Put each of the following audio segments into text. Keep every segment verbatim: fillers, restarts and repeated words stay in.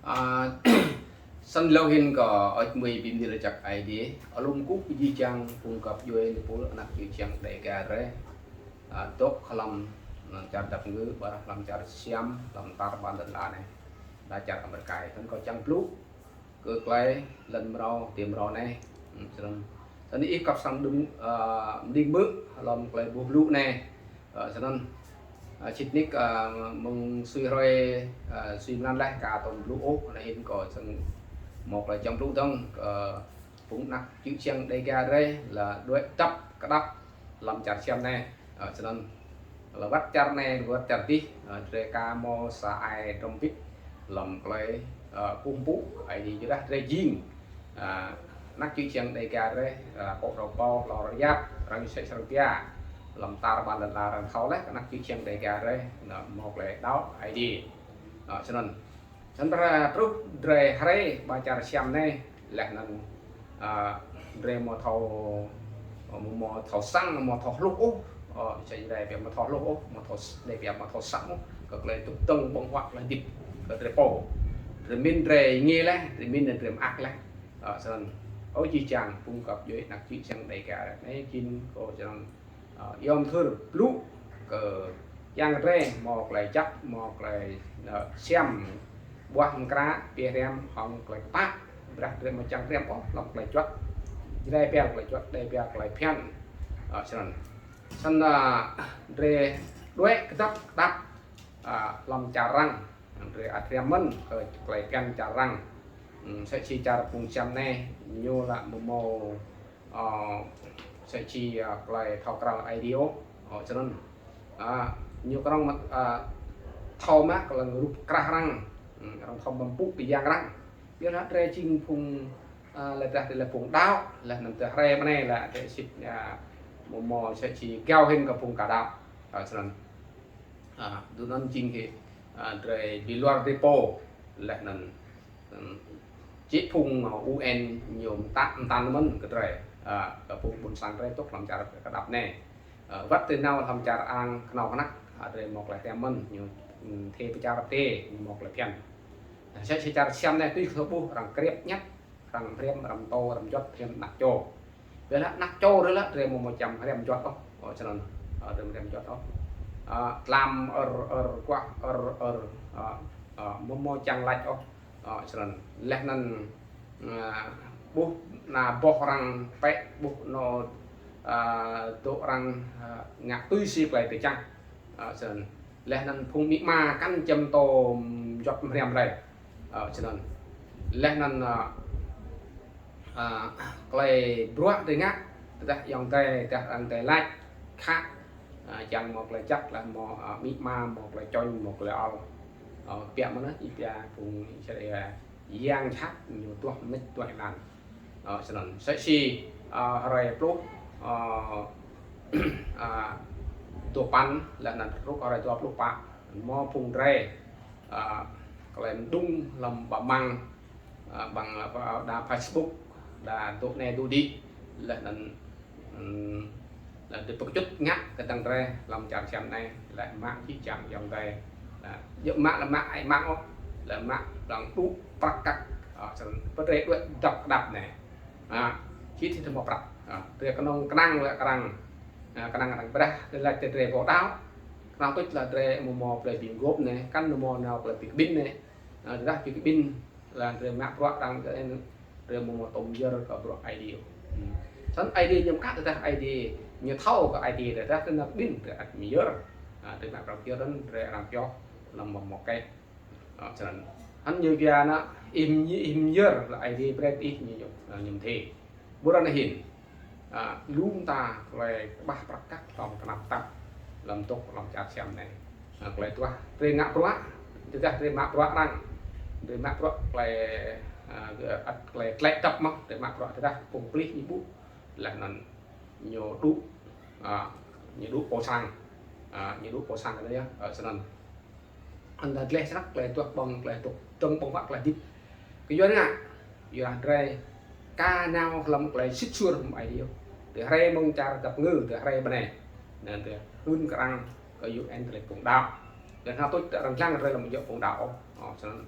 Ơ, snăn lŏ hĭn kơ ăt mui bi mni lač jăk Aê Diê, alum kŭp jih jang phung găp djuê, pul anak čư̆ čhiăng Dega drei. Ơ, dôk hlăm, hlăm čar dap kngư, ƀiădah hlăm čar Siam, hlăm tar ƀar lăn ala anei. Đa čar Amêrika, snăn kâo čiăng blŭ kơ klei lăn mrâo, ti mrâo anei. Hmm, snăn. Snăn ih kăp srăng đŭng, ơ, mđing mơ̆ hlăm klei boh blŭ anei. Ơ, snăn. Ơ, sĭt nik, ơ, mơ̆ng sui hruê, ơ, sui mlan leh ka tuôm blŭ ôh, anei hĭn kâo srăng mâo klei čiăng blŭ dơ̆ng, ơ, phung anak čư̆ čhiăng Dega drei lŏ đuĕ dăp kdăp hlăm čar Siam anei. Ơ, snăn. Lŏ wăt čar anei, wăt čar dih, ơ, drei ka mâo sa ai drŏng bĭt hlăm klei, ơ, kkuh mpŭ Aê Diê, kyuadah drei jing, ơ, anak čư̆ čhiăng Dega drei, ơ, kŏ rau pô, lŏ rơyap, arăng sĕ srăng pia. Hlăm tar ƀar lăn ala arăng thâo leh, anak čư̆ čhiăng Dega drei, nă, mâo klei đăo Aê Diê. Ơ, snăn. Snăn drei truh drei hriê ƀă čar Siam anei, leh anăn, ơ, drei amâo thâo, amâo, amâo thâo săng, amâo thâo hluh ôh, ơ, sĭt drei pia amâo thâo hluh ôh, amâo thâo s-, drei pia amâo thâo săng ôh, kơ klei dôk dơ̆ng ƀơ̆ng huă klei hdĭp kơ drei pô. Drei mĭn drei êngiê leh, drei mĭn drei mơak leh. Ơ, snăn, ơ, jih jang phung găp djuê anak čư̆ čhiăng Dega anei jing kâo čiăng, ơ, yom thŭr blŭ kơ čiăng drei mâo klei jăk, mâo klei, ơ, siam, ƀuah mkra, bi hriăm hŏng klei kpă, ƀiădah drei amâo čiăng hriăm ôh hlăm klei juăt. Drei pia klei juăt, drei pia klei bhiăn. Ơ, snăn. Snăn, ơ, drei đuĕ kdăp kdăp, ơ, hlăm čar arăng, drei ăt hriăm mơ̆n kơ klei bhiăn čar arăng. Hmm, sĕ si čar phung Siam anei, ñu lŏ amâo mâo, ơ, sĕ si, ơ, klei thâo kral Aê Diê ôh, ơ, snăn. Ơ, ñu knŏng mă, ơ, thâo mă kơ lŏ rup krah arăng, hmm, arăng thâo mă mpŭ kơ yang arăng. Ƀiădah drei jing phung, ơ, leh dah drei lĕ phung đăo, leh anăn drei hriê mơ̆ng anei lĕ drei sĭt, ơ, amâo mâo sĕ si gao hĭn kơ phung ka đăo, ơ, snăn. Ơ, dŭm anăn jing hĕ, ơ, drei bi luar drei pô, leh anăn, hmm, čih phung, ơ, U N ñu mtă mtăn mơ̆n kơ drei, ơ, kơ phung ƀuôn sang drei dôk hlăm čar kdăp anei. Ơ, wăt ti nao hlăm čar arăng knhâo knhăk, ơ, drei mâo klei hriăm mơ̆n, ñu, hmm, thê pơ čar tê, ñu mâo klei bhiăn. Sĕ si čar Siam anei tui kơ ƀuh arăng kriêp ñăt, arăng hriăm, arăng mtô, arăng juăt, hriăm anak čô. Ƀiădah anak čô drei lĕ, drei amâo mâo čiăng hriăm juăt ôh. Ơ, snăn, ơ, drei hriăm juăt ôh. Ơ, tlam ơr, ơr, kuah ơr, ơr, ơ, ơ, amâo mâo čiăng lač ôh. Ơ, snăn. Leh anăn, ơ, ƀuh na boh arăng pĕ, ƀuh nô, ơ, dôk arăng, ơ, ngă tui si klei drei čiăng. Ơ, snăn. Leh anăn phung amĭ ama kăn čiăng mtô, hm, juăt hriăm lei. Ơ, snăn. Leh anăn, ơ, ơ, klei bruă drei ngă, tơdah ayŏng adei, tơdah ayŏng adei lač, khă, ơ, čiăng mâo klei jăk leh mâo, ơ, amĭ ama, mâo klei čŏng, mâo klei ăl. Ơ, pia mơ̆n, ih pia phung Israel, yang jhat ñu tuah mnêč tuah êlan. Ơ, snăn. Sĕ si, ơ, hruê pluh, ơ, ơ, dua păn, leh anăn truh hruê dua pluh pă, mâo phung drei, ơ, klei mđung hlăm ƀăng, ơ, ƀăng, ơ, đa Facebook, đa dôk anei dôk dih, leh anăn, hmm, leh dôk pơkčŭt ngă kơ dăng drei hlăm čar Siam anei, leh mă jih jang ayŏng adei. Leh, djŏ mă leh mă ai mă ôh, leh mă ƀăng tŭ prăk kăk, ơ, snăn, pơ drei đuĕ dăp kdăp anei. Ơ, čih ti mâo prăk. Ơ, drei knŏng knang leh kơ arăng. Ơ, knang arăng ƀiădah, drei lač drei ƀuh đăo. Knang tuč leh drei amâo mâo klei bi mguôp anei, kăn amâo mâo nao klei bi kƀĭn anei. Ơ, tơdah bi kƀĭn, leh drei mă bruă arăng, drei amâo mâo tŭm yơr kơ bruă Aê Diê. Hmm. Snăn Aê Diê ñu mkă tơdah Aê Diê, ñu thâo kơ Aê Diê tơdah drei nao kƀĭn, drei ăt myơr. Ơ, drei mă bruă yơr anăn, drei arăng pioh, hlăm mâo mâo keh. Ơ, snăn. Hăn ñu pia nă, ih, ih myơr leh Aê Diê brei ih ñu, ñu, ñu mdê. Ƀuôn anei hĭn. Ơ, lu mta klei kƀah prăk kăk hlăm knap tap, hlăm dôk, hlăm čar Siam anei. Ơ, klei tuah, drei ngă bruă, tơdah drei mă bruă arăng. Drei mă bruă klei, ơ, ăt klei tlĕ dăp mơh, drei mă bruă tơdah phung plih ñu ƀuh. Leh anăn ñu đŭ, ơ, ñu đŭ pô sang, ơ, ñu đŭ pô sang anei yơh, ơ, snăn. Anăn dleh snăk klei tuah ƀơ̆ng, klei tuah dơ̆ng ƀơ̆ng huă klei hdĭp. Kyua ngă, kyua drei ka nao hlăm klei sĭt suôr hŏng Aê Diê. Drei hriê mơ̆ng čar dap kngư, drei hriê ƀơ anei. Anăn drei hưn kơ arăng kơ U N drei phung đăo. Drei hna tuč arăng dlăng drei lăm jŏk phung đăo ôh. Ơ, snăn.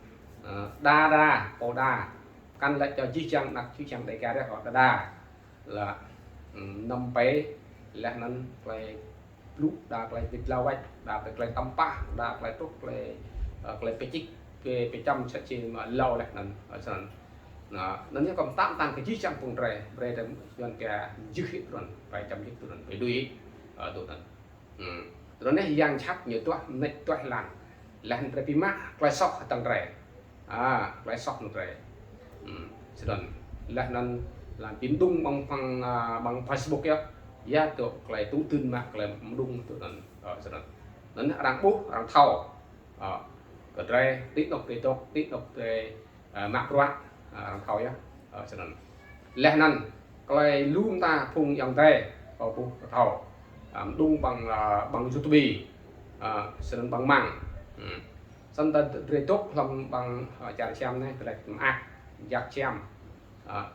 Đa đa, pô đa. Kăn lĕ čô jih jang anak čô jih jang Dega rĕ kơ đa đa. Lĕ năm pê, leh anăn klei blŭ đa klei bi dlao wăt, đa klei tăm pah, đa klei truh klei, klei pčik, pčăm sĕ či mă lâo leh anăn, snăn. Anăn ñu kăm tam tan kơ jih jang phung drei, brei drei yuăn pia jih hĭ trŭn, klei čăm jih trŭn, bi đuĕ, tŭ anăn. Tơdah neh yang jhat ñu tuah mnêč tuah lan. Leh anăn drei bi mă klei soh hdơ̆ng drei. Klei soh hdơ̆ng drei. Snăn. Leh anăn leh bi mđung ƀăng, ƀăng, ƀăng Facebook yơh. Ya tŭ klei tŭ dưn mă klei mđung tŭ anăn. Snăn. Anăn arăng ƀuh, arăng thâo. Kơ drei, ti anôk drei dôk, ti anôk drei mă bruă, arăng thâo yơh. Snăn. Leh anăn, klei lu mta phung ayŏng adei, kâo ƀuh kâo thâo. Mđung ƀăng, ƀăng YouTube, snăn ƀăng mạng. Snăn ta drei dôk hlăm ƀăng čar Siam anei, drei mơak, jăk Siam.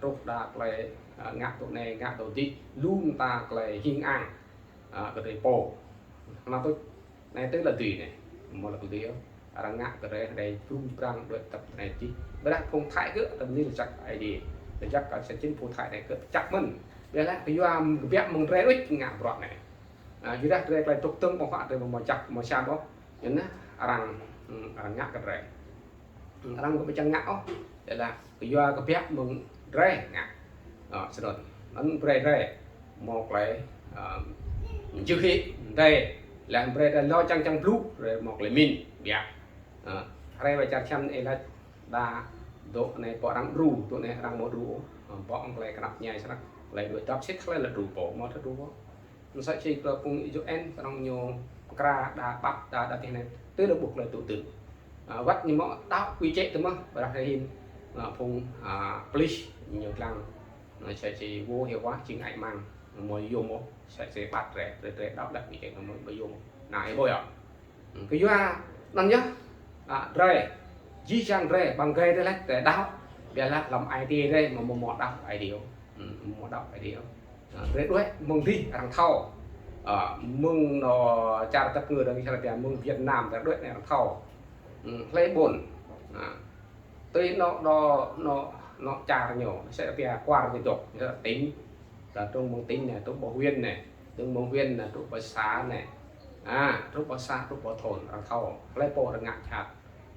Truh đa klei ngă tŭ anei, ngă tŭ dih, lu mta klei hing ang. Kơ drei pô. Anăn tŭ anei tơ lĕ dih anei. Mâo lĕ kơ dih. Arăng ngă kơ drei, drei brŭng brăng đuĕ tăp anei dih. Ƀiădah phung Thái kơ tơ mni lĕ jăk Aê Diê. Lĕ jăk kơ sa čĭn phung Thái anei kơ jăk mơ̆n. Ƀiădah kyua kbiă mơ̆ng drei đuĕ ngă bruă anei. Kyuadah drei klei dôk dơ̆ng ƀơ̆ng huă drei mâo jăk mâo siam ôh. Anăn arăng, arăng ngă kơ drei. Arăng kơ ƀu čiăng ngă ôh. Leh kyua kbiă mơ̆ng drei ngă. Snăn. Anăn brei drei mâo klei mjưh hĭ drei. Leh brei drei lŏ čiăng čiăng blŭ, drei mâo klei mĭn. Biă. Hruê wa čar čăm êlâo đa dôk anei pô arăng đru, dôk anei arăng mâo đru. Pô arăng klei knap mñai snăk, klei đuĕ dăp sĭt klei lĕ đru pô, mâo thâo đru pô. Msĕ si klei phung U N, knŏng ñu mkra đa ƀăt, đa, đa tih anei. Tơ lĕ ƀuh klei tŭ dưn. Wăt ñu mâo đăo quy chế tơ mơh, ƀiădah hĭn, phung, police ñu dlăng. Msĕ si vô hiệu hóa chính ải mang, mâo yôm mơh, msĕ si ƀăt drei, drei, drei đăo đăo quy chế mâo, mâo yôm mơh. Anăn ih ƀuh yơh. Kyua anăn yơh, drei, jih jang drei, ƀăng gai drei leh, drei đăo, ƀiădah hlăm ai tiê drei, mâo, mâo, mâo đăo ai tiê. Mâo đăo ai tiê. Drei đuĕ mơ̆ng dih arăng thâo. Mơ̆ng anôk čar tăp ngư arăng Israel pia mơ̆ng Việt Nam drei đuĕ anei arăng thâo. Hlei ƀuôn. Tui anôk đô, anôk, anôk čar ñu, msĕ pia kwar ñu dôk, msĕ tỉnh. Đa truh mơ̆ng tỉnh anei, truh pơ huyện anei, truh mơ̆ng huyện anei, truh pơ xã anei. Truh pơ xã, truh pơ thôn, arăng thâo. Hlei pô arăng ngă jhat.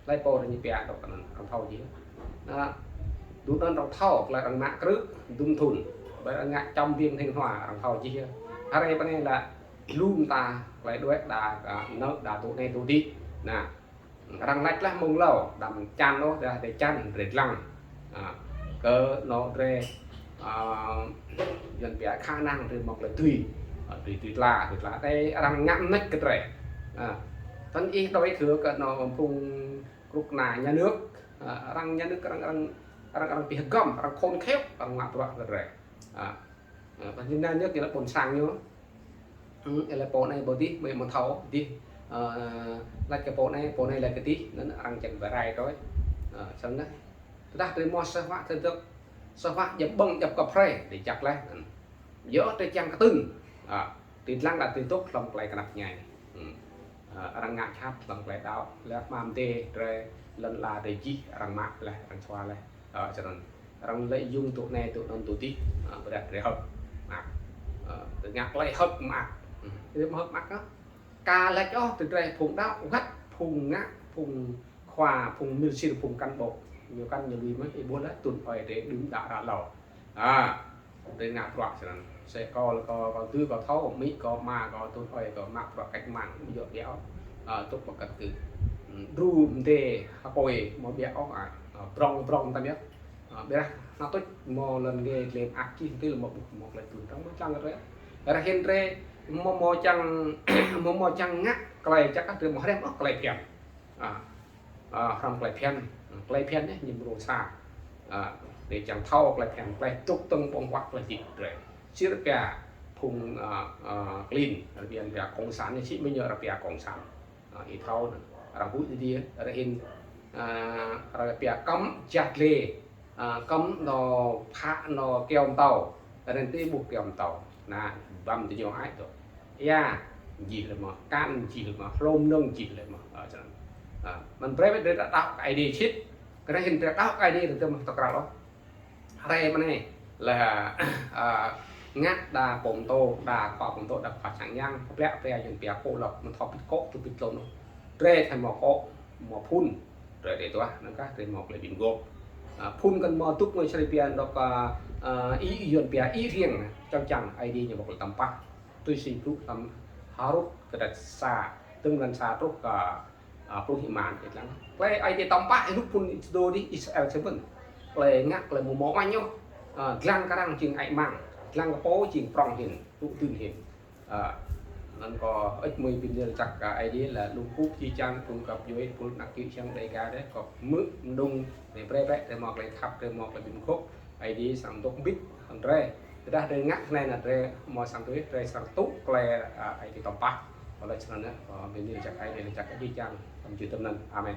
Hlei pô arăng ñu pia dôk anăn, arăng thâo jih. Dŭm anăn arăng thâo, klei arăng mă krư̆, dŭm thŭn. Ƀiădah arăng ngă čăm biêng Thanh Hóa, arăng thâo jih. Hruê pơ anei lĕ lu mta klei đuĕ đa, nơ đa tŭ anei tŭ dih. Anăn, arăng lač leh mơ̆ng lâo, đăm čan ôh, dah drei čan, drei dlăng. Kơ anôk drei, yuăn pia khả năng drei mâo klei dưi. Dưi, dưi tla, dưi tla. Drei arăng ngă mnêč kơ drei. Tăn ih đuĕ thâo kơ anôk phung kruk na nhà nước, arăng nhà nước arăng, arăng, arăng, arăng bi hgăm, arăng khôn khéo, arăng mă bruă kơ drei. Tăn nhà nước ñu lĕ ƀuôn sang ñu. Lĕ pô anei ƀuh dih, mâo, mâo thâo dih. Lač kơ pô anei, pô anei lač kơ dih, anăn arăng čiăng bi rai trôi. Snăn. Tơdah drei mâo sa huă thâo dôk, sa huă djăp ƀơ̆ng, djăp kơ prei, drei jăk leh. Yơh drei čiăng ktưn. Drei dlăng đa drei dôk hlăm klei knap mñai. Arăng ngă jhat hlăm klei đăo, leh mă mdê drei lăn ala drei jih, arăng mă leh, arăng sua leh. Snăn. Arăng lợi dụng tŭ anei, tŭ anăn, tŭ dih, ƀiădah drei hơ̆k mơak. Drei ngă klei hơ̆k mơak. Drei mâo hơ̆k mơak. Ka lač ôh, tơ drei phung đăo, wăt phung ngă, phung khua, phung mil sir, phung cán bộ. Ñu kăn ñu lui mơh, ih ƀuh leh, tŭn ơi drei đưm đă ră lâo. Drei ngă bruă snăn. Msĕ kâo, kâo, kâo dưi kâo thâo, amĭ kâo, ama kâo, tŭn ơi kâo mă bruă cách mạng, amâo djŏ ƀiă ôh. Tŭk pơ căn cứ. Đru mdê, hapôi, amâo ƀiă ôh, brŏng, brŏng tam yơh. Ƀiădah, anăn tuč, mâo lăn gai, dlem ak čih, tui lĕ mâo ƀuh, mâo klei tŭn, trăng mâo čang kơ drei. Ƀiădah hĭn drei, mâo, mâo čang, mâo, mâo čang ngă, klei čăk kơ drei mâo hriăm, ôh, klei phiăn. Hrăm klei phiăn, klei phiăn anei, ñu mrô sa. Drei čiăng thâo klei phiăn, klei dôk dơ̆ng ƀơ̆ng huă klei hdĭp drei. Sir pia phung, klin, arăng pia cộng sản, ñu sĭ mĭn ñu arăng pia cộng sản. Ih thâo anăn, arăng huĭ dih, arăng hĭn, arăng pia kăm jhat lĕ, kăm anôk phă anôk kyâo mtâo, arăng ti ƀuh kyâo mtâo. Anăn, ƀăm ti ñu ai dôk. Ya, jih lĕ mơh, kan jih lĕ mơh, hlô mnơ̆ng jih lĕ mơh. Snăn. Măn brei drei đăo kơ Aê Diê sĭt, Kơ anăn hĭn drei đăo kơ Aê Diê drei mơh tơ kral ôh. Hriê mơ̆ng anei leh, a, ngă đa pô mtô, đa khua pô mtô, đa khua sang yang, kplă pia yuăn pia kô̆ lŏ, mthâo pĭt kô̆, tŭ pĭt tlôn ôh. Drei thâo mâo kô̆, mâo phŭn, drei đei tuah, năng kah drei mâo klei bi mguôp. A, phŭn kăn mâo dŭk ngă črei pia dôk, a, a, ih yuăn pia ih riêng, čang čang Aê Diê ñu mâo klei tăm pah. Tui si blŭ hlăm Hêrôd kdrêč sa, dơ̆ng mlan sa truh kơ, a, pluh êma, ih lăng. Klei Aê Diê tăm pah, ih luk phŭn ih dôk dih Israel čơ mơ̆n. Klei ngă, klei mâo mâo uañ ôh. A, dlăng kơ arăng jing hơăi mang, dlăng kơ pô jing prŏng hĭn, tŭ dưn hĭn. A, anăn kâo ăt mui bi mni lač jăk kơ Aê Diê leh lu kŭp jih jang phung găp djuê, phung anak čư̆ čhiăng Dega dih, kâo hmư̆ mđung, drei brei brei, drei mâo klei khăp, drei mâo klei bi mguôp, Aê Diê srăng dôk mbĭt hŏng drei. Tơdah drei ngă snei anăn drei mâo sang tui, drei srăng tŭ klei, a, Aê Diê tăm pah. Kâo lač snăn, a, bi mni lač jăk Aê Diê, lač jăk jih jang, tăm jih tăm anăn. Amen.